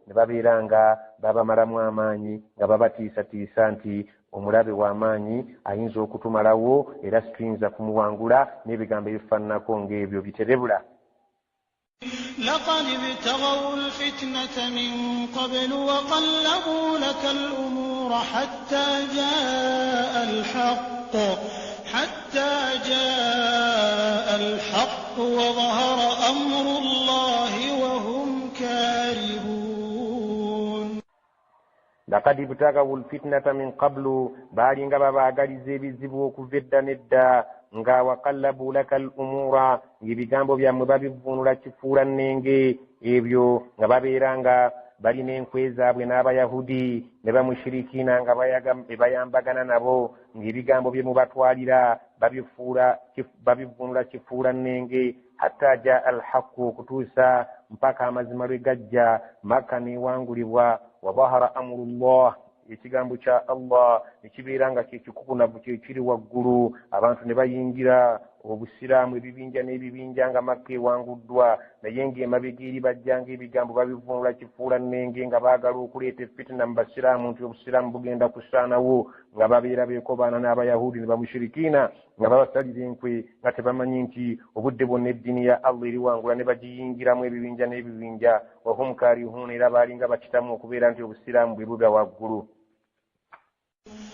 Ne babeera nga babamalamu amaanyi nga babatiisatiisa nti omulabe w'amaanyi ayinza okutumalawo era situyinza kumuwangula n'ebigambo ebifaananako ng'ebyo biterebula. Laqad ibtaghaw alfitnata min qablu wa qallabu laka al-umuura hatta jaa'a al-haqq hatta jaa'a al-haqq wa dhahara amru Allahi wa hum kaarihuun. Laqad ibtaghaw alfitnata min qablu, baalinga babaagaliza ebizibu okuva edda n'edda, nga waqallabu laka al umuura, ng'ebigambo byammwe babivvuunula kifuula nnenge, ebyo nga babeera nga balina enkwe zaabwe n'Abayahudi ne bamushirikiina nga bayambagana nabo, ng'ebigambo bye mubatwalira babivvuunula kifuula nnenge, hatta jaa alhaqu, okutuusa mpaka amazima lwe gajja, Makka n'ewangulibwa, wa dhahara amrullah, ekigambo kya Allah ne kibeera nga kyekikukunavu kyekiri waggulu, abantu ne bayingira Obusiraamu ebibinja n'ebibinja nga Makka ewanguddwa. Naye ng'emabega eri bajjanga ebigambo babivvuunula kifuula nnenge nga baagala okuleeta effitina mu Basiraamu nti Obusiraamu bugenda kusaanawo, nga babeera beekobaana n'Abayahudi ne bamushirikiina nga babasalira enkwe nga tebamanyi nti obudde bwonna eddiini ya Allah eriwangula ne bagiyingiramu ebibinja n'ebibinja. Wahum karihuuna, era baalinga bakitamu okubeera nti Obusiraamu bwe buba waggulu.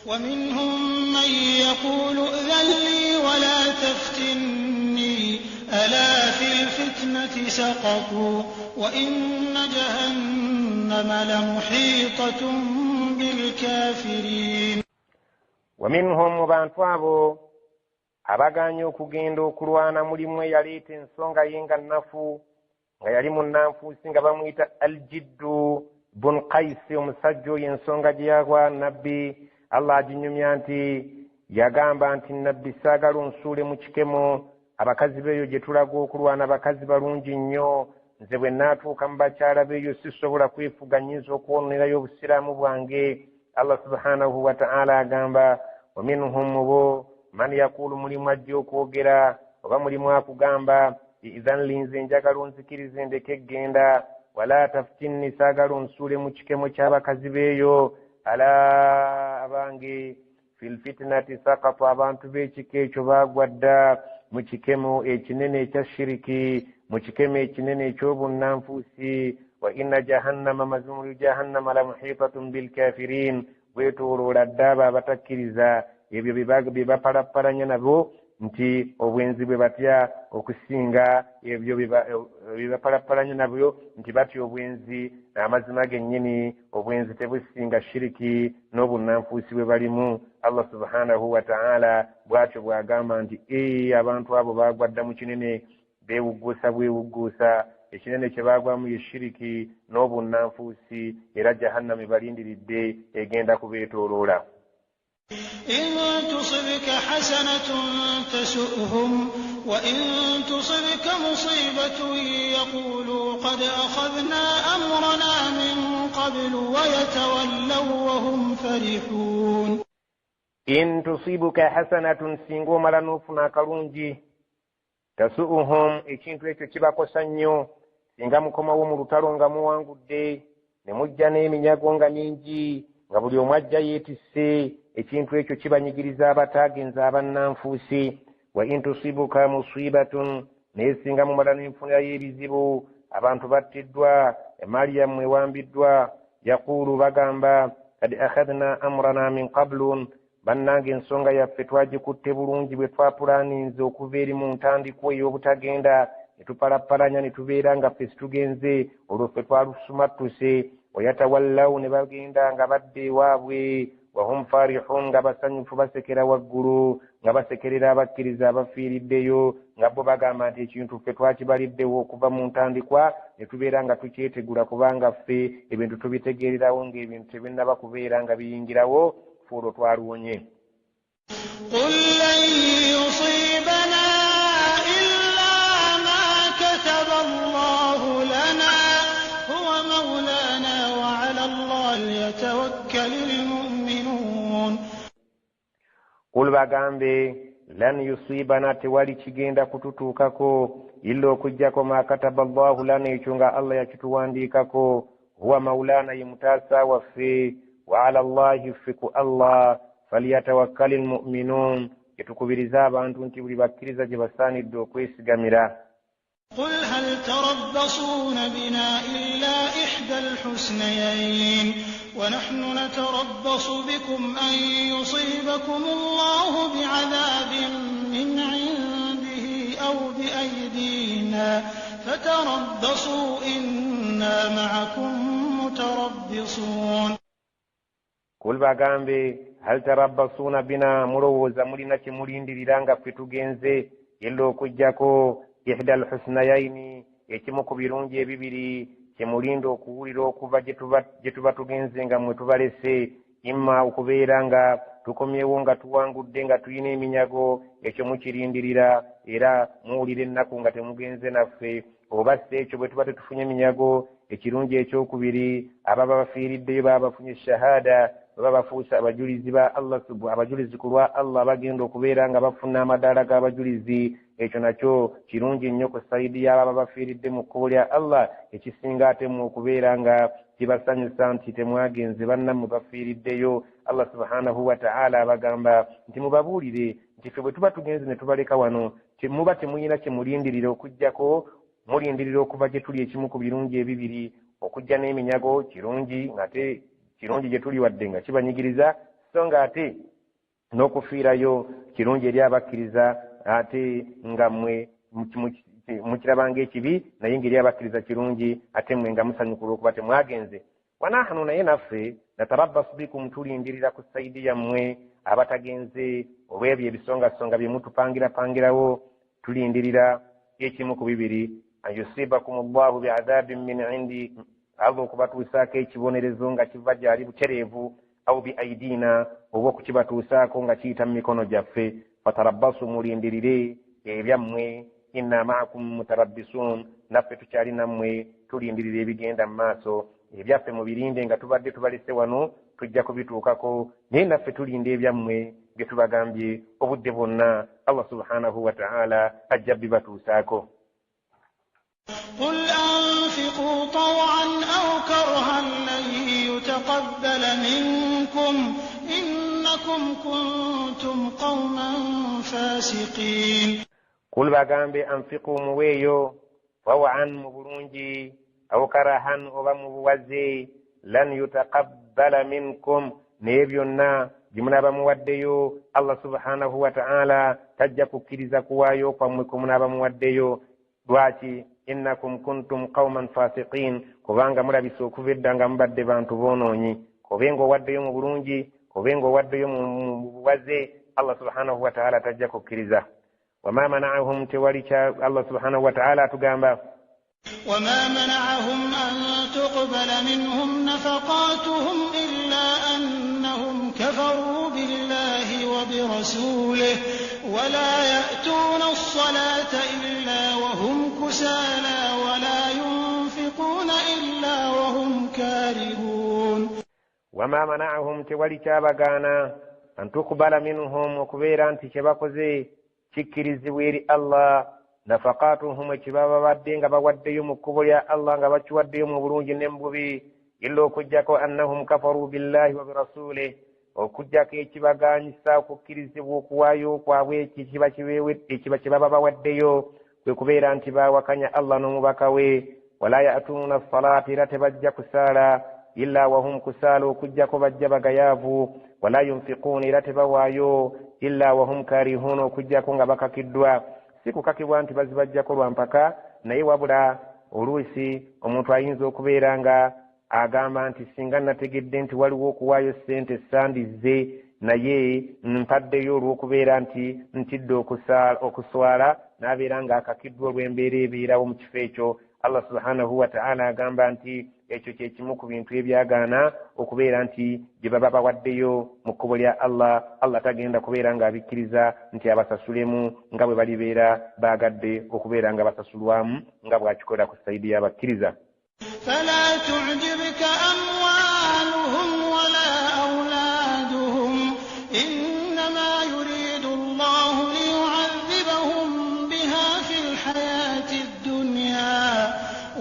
Waminhum man yaqulu udhan li wala taftinni ala fi lfitnati saqatu wa inna jahannama lamuhiitatun bilkafirin. Waminhum, mu bantu abo abagaanye okugenda okulwana mulimu eyaleeta ensonga ye nga nnafu, nga yali munnanfuusi, nga bamuyita Aljiddu bun Kaisi. Omusajja oyo ensonga gye yawa Nabbi, Allah aginyumya nti yagamba nti, Nabbi, saagala onsuule mu kikemo. Abakazi b'eyo gye tulaga okulwana bakazi balungi nnyo. Nze bwe naatuuka mu bakyala b'eyo sisobola kwefuga, nnyinza okwononerayo Obusiraamu bwange. Allah subhanahu wataala agamba, waminhum, mubo, man yakuulu, mulimu ajja okwogera oba mulimu akugamba, idhan li, nze njagala onzikirize ndeke eggenda, wala taftinni, saagala onsuule mu kikemo ky'abakazi b'eyo. Ala, abange, fil fitnati sakatu, abantu b'ekika ekyo baagwa dda mu kikemo ekinene ekya shiriki, mu kikemo ekinene eky'obunnanfuusi. Wa inna jahannama, mazima muli jahannama, la muhiitatun bilkafirin, bwetooloola dda abo abatakkiriza. Ebyo bye bapalapalanya nabo nti obwenzi bwe batya okusinga ebyo bye bapalapalanya nabyo nti batya obwenzi, amazima gennyini obwenzi tebusinga shiriki n'obunnanfuusi bwe balimu. Allah subhanahu wataala bw'atyo bw'agamba nti ee abantu abo baagwa dda mu kinene, beewugguusa bwewugguusa. Ekinene kye baagwamu ye shiriki n'obunnanfuusi, era jahannama ebalindiridde egenda kubeetooloola. In tusibka hasanatun tasu'hum wa in tusibka musibatun yaqulu qad akhadhna amrana min qablu wa yatawallaw wa hum farihun. In tusibuka hasanatun, singa omala n'ofuna akalungi, tasu'uhum, ekintu ekyo kibakosa nnyo. Singa mukomawo mu lutalo nga muwangudde ne mujja n'eminyago nga mingi, nga buli omu ajja yeetisse, ekintu ekyo kibanyigiriza abataagenza abannanfuusi. Wa in tusibuka musibatun, naye singa mumala n'enfunira y'ebizibu, abantu battiddwa, emaali yammwe ewambiddwa, yaquulu, bagamba, kad akhadhna amrana min qablun, Bannange, ensonga yaffe twagikutte bulungi bwe twapulaaninze okuva eri mu ntandikwa ey'obutagenda, ne tupalappalanya ne tubeera nga ffe situgenze, olwo ffe twalusumattuse. Wayatawallaw, ne bagenda nga badda ewaabwe, wahum farihun, nga basanyufu basekera waggulu, nga basekerera abakkiriza abafiiriddeyo, nga bo bagamba nti ekintu ffe twakibaliddewo okuva mu ntandikwa ne tubeera nga tukyetegula, kubanga ffe ebintu tubitegeererawo ng'ebintu tebinnaba kubeera nga biyingirawo, ffe olwo twaluwonye. Qul lan yusibana illa ma kataba Allahu lana huwa mawlana wa ala Allahi yatawakkalul mu'minun. Qul, bagambe, lan yusibana, tewali kigenda kututuukako, illa, okuggyako, ma kataba Allahu lana, ekyo nga Allah yakituwandiikako. Huwa maulana, ye mutaasa waffe. Wa ala llahi, ffe ku Allah, falyatawakkali lmuminun, etukubiriza abantu nti buli bakkiriza gye basaanidde okwesigamira. قل هل تربصون بنا إلا إحدى الحسنيين ونحن نتربص بكم أن يصيبكم الله بعذاب من عنده أو بأيدينا فتربصوا إنا معكم متربصون. Kul bagambe hal tarabbasuuna bina, mulowooza mulina kye mulindirira nga ffe tugenze, illa okuggyako ihda alhusnayaini, ekimu ku birungi ebibiri kyemulinda okuwulira okuva gye tuba tugenze nga mmwe tubalese, imma okubeera nga tukomyewo nga tuwangudde nga tulina eminyago, ekyo mukirindirira era muwulira ennaku nga temugenze naffe, oba si ekyo bwe tuba tetufunye eminyago, ekirungi ekyokubiri ababa bafiiriddeyo baba bafunye shahada, baba bafuuse abajulizi ba Allah, abajulizi ku lwa Allah, bagenda okubeera nga bafuna amadaala g'abajulizi, ekyo nakyo kirungi nnyo ku sayidi y'ababa bafiiridde mu kkubo lya Allah, ekisinga ate mu okubeera nga kibasanyusa nti temwagenze bannammwe bafiiriddeyo. Allah subhanahu wa ta'ala abagamba nti mubabuulire nti ffe bwe tuba tugenze ne tubaleka wano, muba temulina kye mulindirira okuggyako mulindirira okuva gye tuli ekimu ku birungi ebibiri, okujja n'eminyago kirungi ng'ate kirungi gye tuli wadde nga kibanyigiriza, so ng'ate n'okufiirayo kirungi eri abakkiriza ate nga mmwe mukirabanga ekibi, naye ng'eri abakkiriza kirungi ate mmwe nga musanyukula okuba temwagenze. Wanahanu, naye naffe, natarabbasu bikum, tulindirira ku sayidi yammwe abatagenze olw'ebyo ebisongasonga bye mutupangirapangirawo, tulindirira ekimu ku bibiri, an yusibakum llahu biadhabin min indi, Allah okubatuusaako ekibonerezo nga kiva gyali butereevu, au bi aidiina, oba okukibatuusaako nga kiyita mu mikono gyaffe. Fatarabbasu, mulindirire ebyammwe, inna maakum mutarabbisun, naffe tukyali nammwe tulindirira ebigenda mu maaso, ebyaffe mubirinde nga tubadde tubalese wano tujja kubituukako, naye naffe tulinda ebyammwe bye tubagambye obudde bwonna, Allah subhanahu wa ta'ala ajja bibatuusaako. قل أنفقوا طوعا أو كرها لن يتقبل منكم إنكم كنتم قوما فاسقين. Kul bagambe anfiqu, muweeyo, tawan, mu bulungi, aw karahan, oba mu buwaze, lan yutaqabbala minkum, naye byonna gye munaaba muwaddeyo Allah subhanahu wa ta'ala tajja kukkiriza kuwaayo kwammwe kwe munaaba muwaddeyo. Lwaki? Innakum kuntum qauman fasiqin, kubanga mulabise okuva edda nga mubadde bantu boonoonyi. Kobe ng'owaddeyo mu bulungi, kobe ng'owaddeyo mu buwaze, Allah subhanahu wa ta'ala tajja kukkiriza. Wama manaahum, tewali kya Allah subhanahu wa ta'ala atugamba وما منعهم أن تقبل منهم نفقاتهم إلا أنهم كفروا بالله وبرسوله ولا يأتون الصلاة إلا وهم كسالى ولا ينفقون إلا وهم كارهون. Wama manaahum, tewali kyabagaana, an tuqbala minhum, okubeera nti kye bakoze kikkirizibwa eri Allah, nafaqatuhum, ekibaba badde nga bawaddeyo mu kkubo lya Allah nga bakiwaddeyo mu bulungi ne mu bubi, illa okuggyako annahum kafaru billahi wa birasulih, okuggyako ekibagaanyisa okukkirizibwa okuwaayo kwabwe ekiba kye baba bawaddeyo kwe kubeera nti baawakanya Allah n'omubaka we. Wala yatuuna salaata, era tebajja kusaala, illa wahum kusaala, okuggyako bajja bagayaavu. Wala yunfiquuna, era tebawaayo, illa wahum karihuuna, okuggyako nga bakakiddwa. Si kukakibwa nti bazibajjako lwa mpaka, naye wabula oluusi omuntu ayinza okubeera nga agamba nti singa nategedde nti waliwo okuwaayo ssente sandizze, naye mpaddeyo olw'okubeera nti ntidde okuswala, n'abeera ng'akakiddwa olw'embeera ebeerawo mu kifo ekyo. Allah subhanahu wa ta'ala agamba nti ekyo kye kimu ku bintu ebyagaana okubeera nti gye baba bawaddeyo mu kkubo lya Allah, Allah tagenda kubeera ng'abikkiriza nti abasasulemu nga bwe balibeera baagadde okubeera nga basasulwamu nga bw'akikola ku sayidi y'abakkiriza. فلا تعجبك أموالهم ولا أولادهم إنما يريد الله ليعذبهم بها في الحياة الدنيا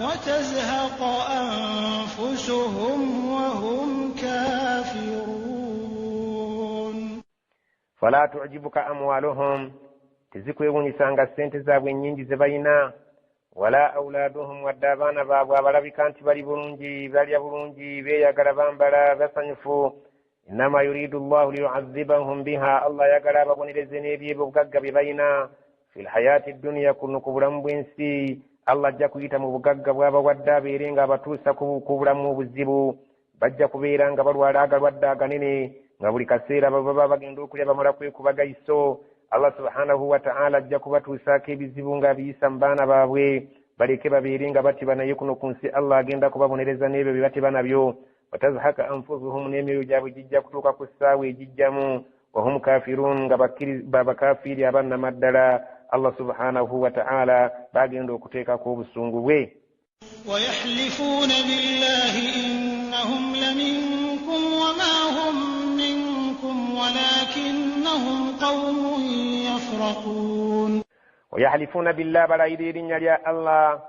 وتزهق أنفسهم وهم كافرون. Fala tujibuka amwaluhum, tezikwewunyisanga ssente zaabwe ennyingi ze balina, wala aulaaduhum, wadde abaana baabwe abalabika nti bali bulungi, balya bulungi, beeyagala, bambala, basanyufu. Innama yuridu llahu liyuazibahum biha, Allah ayagala ababonereze n'ebyebobugagga bye balina fi lhayaati dduniya, kuno ku bulamu bw'ensi. Allah ajja kuyita mu bugagga bw'abawadde abeere nga abatuusa ku bulamu obuzibu. Bajja kubeera nga balwala agalwadde aganene, nga buli kaseera baba bagenda okulya bamala kwekubaga iso. Allah subhanahu wataala ajja kubatuusaako ebizibu ng'abiyisa mu baana baabwe, baleke babeere nga batiba naye kuno ku nsi Allah agenda kubabonereza n'ebyo bye batiba nabyo. Watazhaka anfusuhum, n'emyoyo gyabwe gijja kutuuka ku ssaawa egijjamu, wahum kafirun, nga bakafiiri abannamaddala. Allah subhanahu wataala bagenda okuteekako obusungu bwe. ويحلفون بالله إنهم لمنكم وما هم منكم ولكنهم قوم يفرقون. ويحلفون بالله, balayira erinnya lya Allah,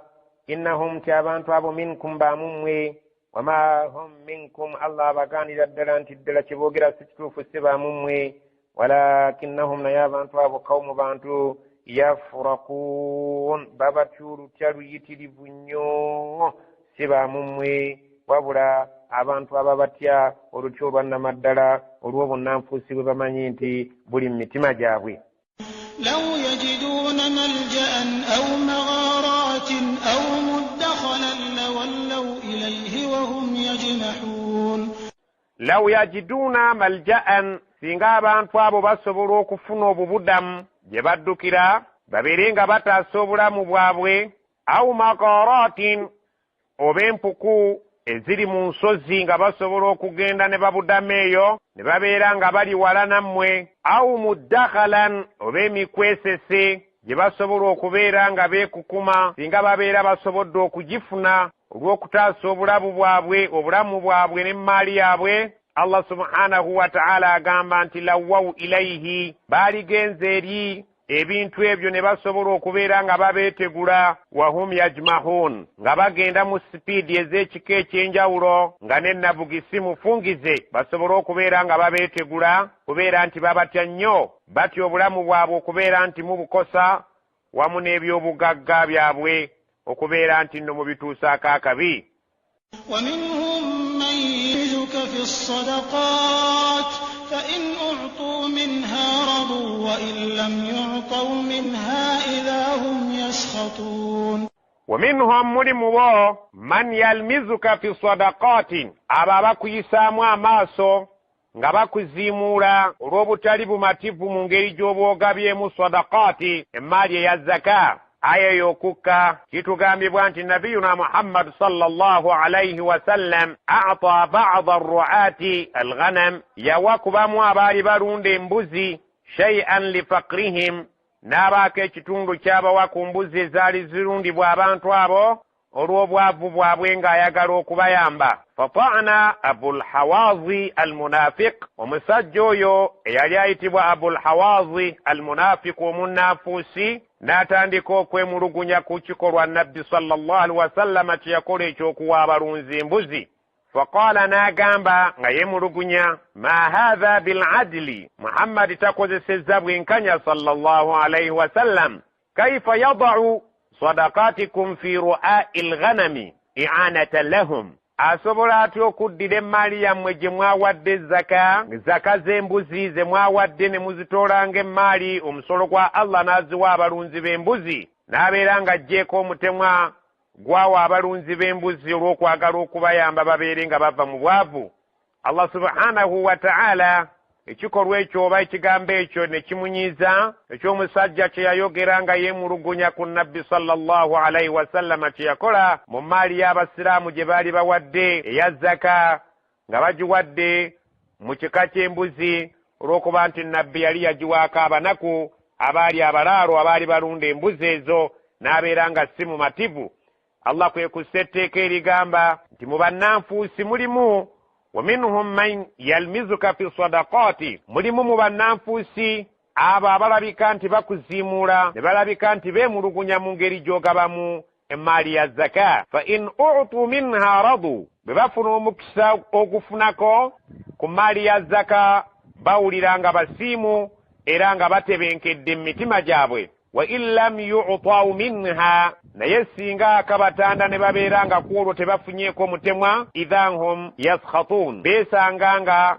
innahum, nti abantu abo, minkum, bamummwe, wama hum minkum, Allah abagaanira ddala nti ddala kyeboogera si kituufu, si bamummwe, walakinnahum, naye abantu abo, qawmu, bantu, yafraquun, babatya olutya luyitirivu nnyo, si bamummwe, wabula abantu ababatya olutya olwannamaddala olw'obunnanfuusi bwe bamanyi nti buli mu mitima gyabwe. لو يجدون ملجأ أو مغارات أو مدخلا لولوا إليه وهم يجمحون. Law yajiduuna malja'an, singa abantu abo basobola okufuna obubudamu gye baddukira babeere nga bataasa obulamu bwabwe, au maqaratin, oba empuku eziri mu nsozi nga basobola okugenda ne babudamu eyo ne babeera nga bali wala nammwe, au muddakhalan, oba emikwesese gye basobola okubeera nga beekukuma, singa babeera basobodde okugifuna olw'okutaasa obulamu bwabwe, obulamu bwabwe n'emmaali yaabwe, Allah subhanahu wataala agamba nti lawwawu ilaihi, baaligenze eri ebintu ebyo ne basobola okubeera nga babeetegula, wahum yajmahun, nga bagenda mu sipiidi ez'ekika ekyenjawulo nga n'ennabugisi mufungize, basobole okubeera nga babeetegula, kubeera nti babatya nnyo, batya obulamu bwabwe okubeera nti mubukosa, wamu n'ebyobugagga byabwe okubeera nti nno mubituusaako akabi. ومنهم من يلمزك في الصدقات فإن أعطوا منها رضوا وإن لم يعطوا منها إذا هم يسخطون. ومنهم, muli mubo, man yalmizuka fi sadaqatin, abo abakuyisaamu amaaso nga bakuziimuula olw'obutali bumativu mu ngeri gy'obwogabyemu sadaqaati, emaali eya zaka. Aya ey'okukka kitugambibwa nti nabiyuna Muhammadu sallallahu alaihi wasallam ata bada arruaati alghanam, yawa kubamu abaali balunda embuzi, shay'an lifakrihim, n'abaako ekitundu ky'abawa ku mbuzi ezaali zirundibwa abantu abo olw'obwavu bwabwe ng'ayagala okubayamba. Fata'ana Abulhawazi Almunafiq, omusajja oyo eyali ayitibwa Abulhawazi Almunafiq, omunnanfuusi, n'atandika okwemulugunya ku kikolwa Nabbi sallallahu alihi wasallama kye yakola ekyokuwa abalunzi embuzi. Faqaala, n'agamba nga yeemulugunya, ma haatha biladili, Muhammadi takozesezza bwenkanya sallallahu alaihi wasallam, kaifa yadau sadakatikum fi ru'ai lghanami i'anatan lahum, asobola atya okuddira emaali yammwe gye mwawadde zaka, zaka z'embuzi ze mwawadde ne muzitoolanga emaali, omusolo gwa Allah, n'aziwa abalunzi b'embuzi, n'abeera ng'aggyeeko omutemwa gwawa abalunzi b'embuzi olw'okwagala okubayamba babeere nga bava mu bwavu. Allah subhanahu wa ta'ala ekikolwa ekyo oba ekigambo ekyo ne kimunyiiza, eky'omusajja kye yayogera nga yeemulugunya ku Nabbi sallallahu alaihi wasallama kye yakola mu maali y'abasiraamu gye baali bawadde eya zaka, nga bagiwadde mu kika ky'embuzi, olw'okuba nti Nabbi yali yagiwaako abanaku abaali abalaalo abaali balunda embuzi ezo, n'abeera nga si mumativu. Allah kwe kussa etteeka erigamba nti mu bannanfuusi mulimu wa minhum man yalmizuka fi sadaqaati, mulimu mu bannanfuusi abo abalabika nti bakuziimuula ne balabika nti beemulugunya mu ngeri gy'ogabamu. Emmaali ya zaka, fa in utu minha radu, bwe bafuna omukisa ogufunako ku mmaali ya zaka bawulira nga basiimu era nga batebenkedde mu mitima gyabwe. Wa in lam yutau minha, naye singa akabatanda ne babeera nga ku olwo tebafunyeeko mutemwa, idha hum yaskhatun, beesanga nga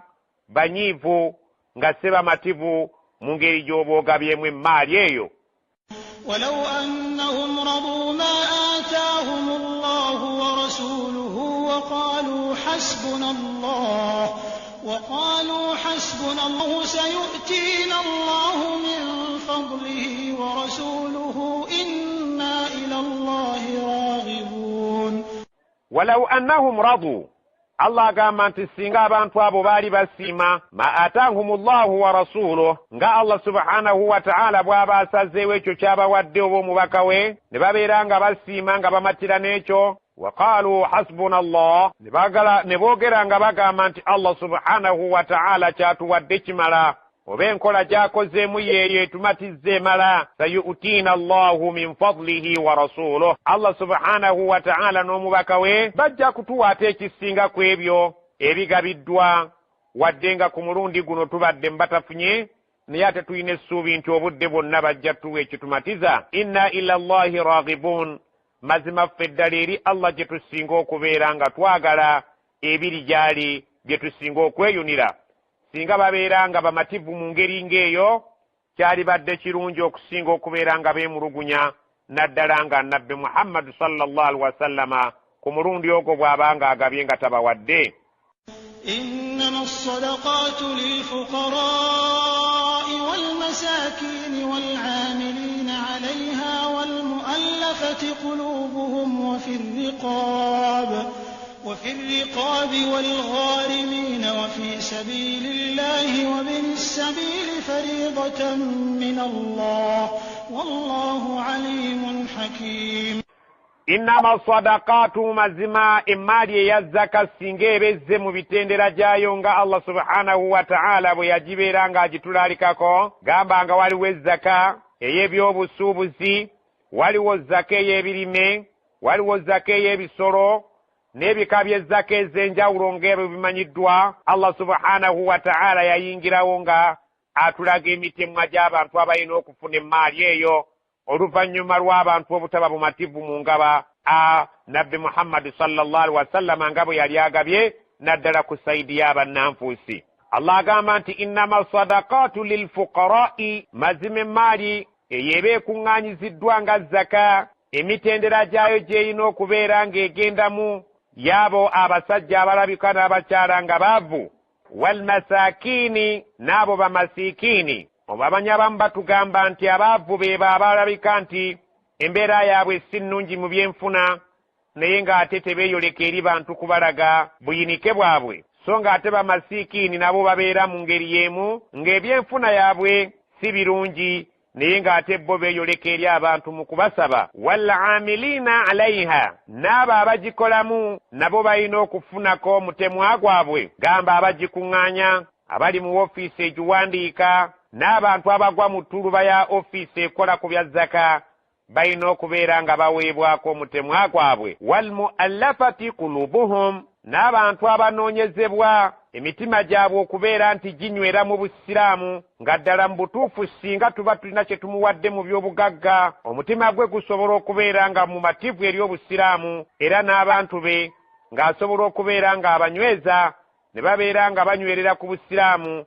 banyiivu nga si bamativu mu ngeri gy'oba ogabyemu emmaali eyo. ولو أنهم رضوا ما آتاهم الله ورسوله وقالوا حسبنا الله سيؤتينا الله من فضله ورسوله إنا إلى الله راغبون. ولو أنهم رضوا, Allah agamba nti singa abantu abo baali basiima ma ataahum llahu wa rasuluh, nga Allah subhanahu wa ta'ala bw'aba asazeewo ekyo ky'abawadde oba omubaka we, ne babeera nga basiima nga bamatira n'ekyo, wa qaalu hasbuna Allah, ne boogera nga bagamba nti Allah subhanahu wa ta'ala kyatuwadde kimala, oba enkola gy'akozeemu yeeyo etumatizza emala, sayutiina Allahu min fadlihi wa rasuluh, Allah subhanahu wa ta'ala n'omubaka we bajja kutuwa ate ekisinga ku ebyo ebigabiddwa, wadde nga ku mulundi guno tubadde mubatafunye, naye ate tulina essuubi nti obudde bwonna bajja tuwa ekitumatiza. Inna ila llahi raghibun, mazima ffe ddala eri Allah gye tusinga okubeera nga twagala ebiri gy'ali bye tusinga okweyunira. Singa babeera nga bamativu mu ngeri ng'eyo, kyalibadde kirungi okusinga okubeera nga beemulugunya, naddala nga Nabbi Muhammadu sallallahu alaihi wasallama ku mulundi ogwo bw'aba ng'agabye nga tabawadde. إنما الصدقات للفقراء والمساكين والعاملين عليها والمؤلفة قلوبهم وفي الرقاب والغارمين وفي سبيل الله وابن السبيل فريضة من الله والله عليم حكيم. Innama sadaqatu, mazima emmaali eya zaka singa ebezze mu bitendera gyayo nga Allah subhanahu wa ta'ala bwe yagibeera ng'agitulaalikako, gamba nga waliwo ezzaka ey'ebyobusuubuzi, waliwo zaka ey'ebirime, waliwo zaka ey'ebisolo n'ebika by'ezzaka ez'enjawulo ng'ebyo bimanyiddwa. Allah subhanahu wa ta'ala yayingirawo nga atulaga emitemwa gy'abantu abalina okufuna emmaali eyo oluvannyuma lw'abantu obutaba bumativu mu ngaba a Nabbi Muhammadu sallallahu alaihi wasallama nga bwe yali agabye, naddala ku sayidi y'abannanfuusi. Allah agamba nti innama sadaqatu lilfuqarai, mazima emmaali eyo eba ekuŋŋaanyiziddwa nga zaka, emitendera gyayo gy'erina okubeera ng'egendamu y'abo abasajja abalabika n'abakyala nga baavu, walmasakiini, n'abo bamasiikiini. Obamanyi abamu batugamba nti abaavu beebo abalabika nti embeera yaabwe si nnungi mu byenfuna, naye ng'ate tebeeyoleka eri bantu kubalaga buyinike bwabwe, so ng'ate bamasiikiini nabo babeera mu ngeri y'emu ng'ebyenfuna yaabwe si birungi, naye ng'ate bo beeyoleka eri abantu mu kubasaba. Wal-amiliina alaiha, n'abo abagikolamu nabo balina okufunako omutemwa gwabwe, gamba abagikuŋŋaanya, abali mu ofiisi egiwandiika, n'abantu abagwa mu ttuluba ya ofiisi ekola ku bya zaka balina okubeera nga baweebwako omutemwa gwabwe. Walmuallafati kulubuhum, n'abantu abanoonyezebwa emitima gyabwe okubeera nti ginywera mu busiraamu, nga ddala mu butuufu singa tuba tulina kye tumuwadde mu by'obugagga, omutima gwe gusobola okubeera nga mumativu eri obusiraamu, era n'abantu be ng'asobola okubeera ng'abanyweza ne babeera nga banywerera ku busiraamu.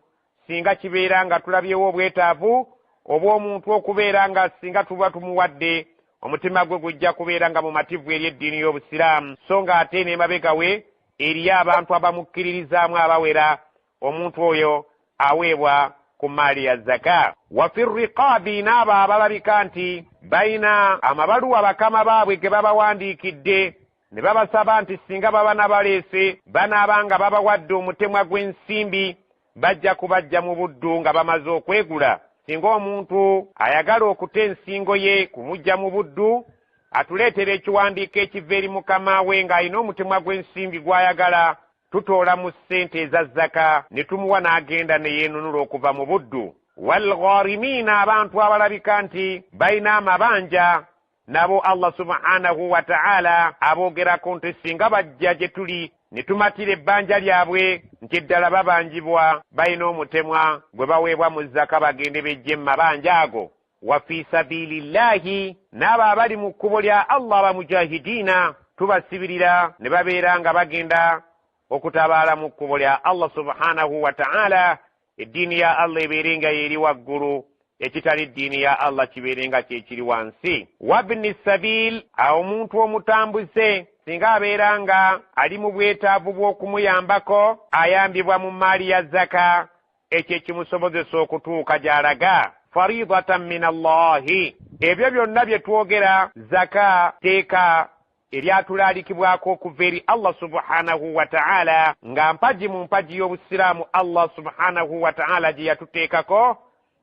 Singa kibeera nga tulabyewo obwetaavu obw'omuntu okubeera nga singa tuba tumuwadde, omutima gwe gujja kubeera nga mumativu eri eddiini y'obusiraamu, so ng'ate n'emabega we eriyo abantu abamukkiririzaamu abawera, omuntu oyo aweebwa ku mmaali ya zaka. Wa fi riqaabi, n'abo abalabika nti balina amabaluwa bakama baabwe ge babawandiikidde ne babasaba nti singa baba nabaleese banaaba nga babawadde omutemwa gw'ensimbi, bajja kubajja mu buddu nga bamaze okwegula. Singa omuntu ayagala okuta ensingo ye kumujja mu buddu, atuleetera ekiwandiiko ekiva eri mukama we ng'alina omutemwa gw'ensimbi gw'ayagala, tutoola mu ssente eza zaka ne tumuwa n'agenda ne yeenunula okuva mu buddu. Walgharimiina, abantu abalabika nti balina amabanja Nabo Allah subhanahu wa ta'ala aboogerako nti singa bajja gye tuli ne tumatira ebbanja lyabwe nti ddala babanjibwa, balina omutemwa gwe baweebwa mu zaka, bagende bejje mu mabanja ago. Wa fi sabilillahi, n'abo abali mu kkubo lya Allah abamujahidiina tubasibirira ne babeera nga bagenda okutabaala mu kkubo lya Allah subhanahu wa ta'ala, eddiini ya Allah ebeere nga yeeri waggulu, ekitali ddiini ya Allah kibeere nga kyekiri wansi. Wabni sabil, awo omuntu omutambuze singa abeera nga ali mu bwetaavu bw'okumuyambako, ayambibwa mu maali ya zaka, ekyo ekimusobozesa okutuuka gy'alaga. Faridatan min Allahi, ebyo byonna bye twogera zaka teeka eryatulaalikibwako okuva eri Allah subhanahu wa ta'ala, nga mpagi mu mpagi y'Obusiraamu Allah subhanahu wa ta'ala gye yatuteekako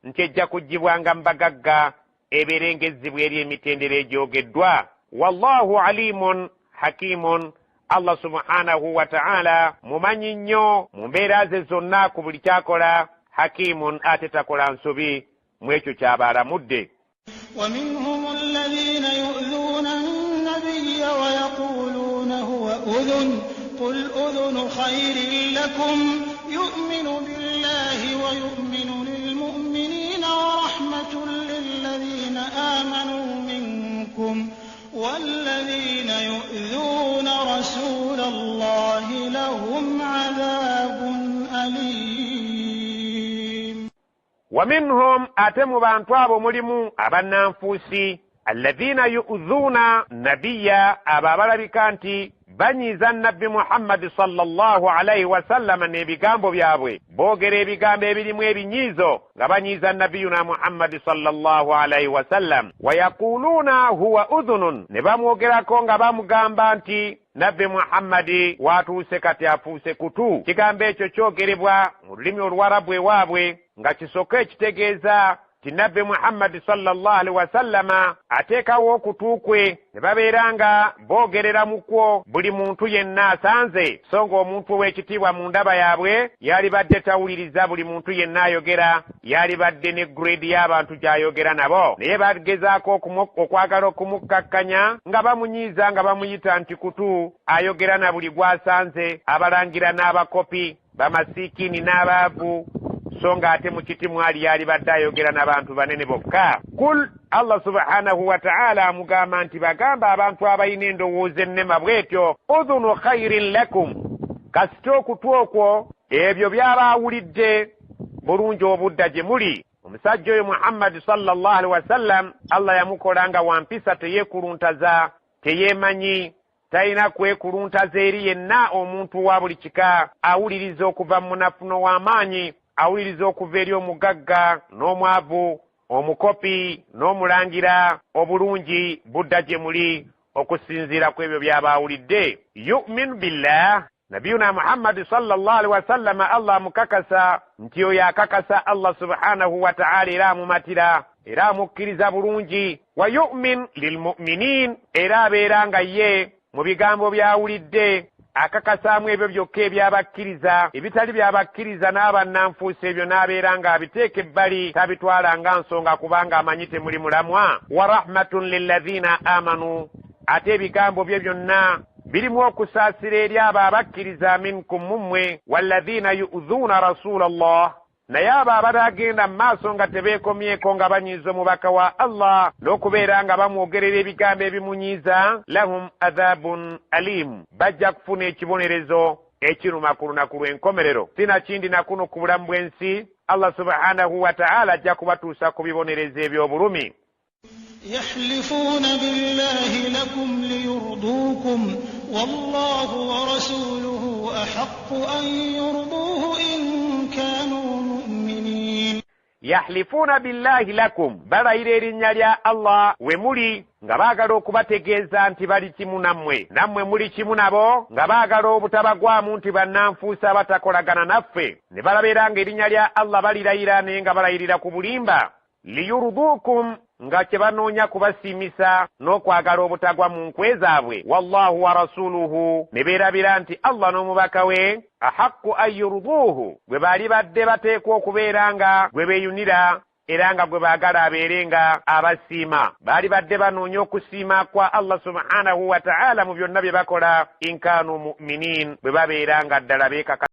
nti ejja kuggyibwanga mu bagagga, ebeere ng'ezzibwa eri emitendera egyogeddwa. Wallahu alimun hakimun, Allah subhanahu wa ta'ala mumanyi nnyo mu mbeera ze zonna ku buli kyakola, hakimun ate takola nsobi mu ekyo ky'aba alamudde. ومنهم الذين يؤذون النبي ويقولون هو أذن قل أذن خير لكم يؤمن بالله ويؤمن للمؤمنين ورحمة للذين آمنوا منكم والذين يؤذون رسول الله لهم عذاب أليم. ومنهم ate mu bantu abo mulimu abannanfuusi alladhina yu'dhuuna nabiyya, abo abalabika nti banyiiza Nabbi Muhammadi sallallahu alaihi wasallama n'ebigambo byabwe, boogera ebigambo ebirimu ebinyiizo nga banyiiza Nabiyuna Muhammadi sallallahu alaihi wasallam. Wayaquuluuna huwa udhunun, ne bamwogerako nga bamugamba nti Nabbi Muhammadi w'atuuse kati afuuse kutu. Kigambo ekyo kyogerebwa mu lulimi Oluwarabu ewaabwe nga kisoko ekitegeeza nti Nabbi Muhammadi sallallahu alaihi wasallama ateekawo okutu kwe ne babeera nga boogerera mu kwo buli muntu yenna asanze, so ng'omuntu ow'ekitiibwa mu ndaba yaabwe yalibadde tawuliriza buli muntu yenna ayogera, yalibadde ne grade y'abantu gy'ayogera nabo, naye bagezaako okwagala okumukkakkanya nga bamunyiiza nga bamuyita nti kutu, ayogera na buli gw'asanze, abalangira n'abakopi bamasiikini n'abaavu, so ng'ate mu kiti mwali yalibadde ayogera n'abantu banene bokka. Kul, Allah subhanahu wa ta'ala amugamba nti bagamba abantu abalina endowooza ennema bw'etyo, udhunu khairin lakum, kasita okutu okwo ebyo by'aba awulidde bulungi obudda gye muli. Omusajja oyo Muhammadi sallallahu alaihi wasallam Allah yamukola nga wampisa, teyeekuluntaza, teyeemanyi, talina kwekuluntaza eri yenna omuntu wa buli kika, awuliriza okuva mu munafu n'ow'amaanyi, awuliriza okuva eri omugagga n'omwavu, omukopi n'omulangira, obulungi budda gye muli okusinziira ku ebyo by'aba awulidde. Yu'minu billah, Nabiyuna Muhammadi sallallahu alaihi wasallama Allah amukakasa nti oyo akakasa Allah subhanahu wa ta'ala era amumatira era amukkiriza bulungi. Wa yu'min lilmu'minin, era abeera nga ye mu bigambo by'awulidde akakasaamu ebyo byokka ebyabakkiriza, ebitali byabakkiriza n'abannanfuusi ebyo n'abeera ng'abiteeka ebbali, tabitwala nga nsonga kubanga amanyi temuli mulamwa. Wa rahmatun lilladhina amanu, ate ebigambo bye byonna birimu okusaasira eri abo abakkiriza minkum mummwe. Walladhina yu'dhuuna rasulallah, naye abo abanaagenda mu maaso nga tebeekomyeko nga banyiiza omubaka wa Allah n'okubeera nga bamwogerera ebigambo ebimunyiiza, lahum adhabun alimu, bajja kufuna ekibonerezo ekiruma ku lunaku lw'enkomerero. Sinakindi na kuno ku bulamu bw'ensi Allah subhanahu wa ta'ala ajja kubatuusa ku bibonerezo eby'obulumi. يحلفون بالله لكم ليرضوكم والله ورسوله أحق أن يرضوه إن كانوا مؤمنين. Yahlifuna billahi lakum, balayira erinnya lya Allah we muli nga baagala okubategeeza nti bali kimu nammwe, nammwe muli kimu nabo, nga baagala obutabagwamu nti bannanfuusi abatakolagana naffe, ne balabeera nga erinnya lya Allah balirayira naye nga balayirira ku bulimba. Liyurduukum, nga kye banoonya kubasiimisa n'okwagala obutagwa mu nkwe zaabwe. Wallahu wa rasuluhu, ne beerabira nti Allah n'omubaka we ahaqqu an yurduuhu, gwe baali badde bateekwa okubeera nga gwe beeyunira Era nga gwe baagala abeere nga abasiima. Baali badde banoonya okusiima kwa Allah subhanahu wa ta'ala mu byonna bye bakola, inkaanu muminin, bwe babeera nga ddala beekaka.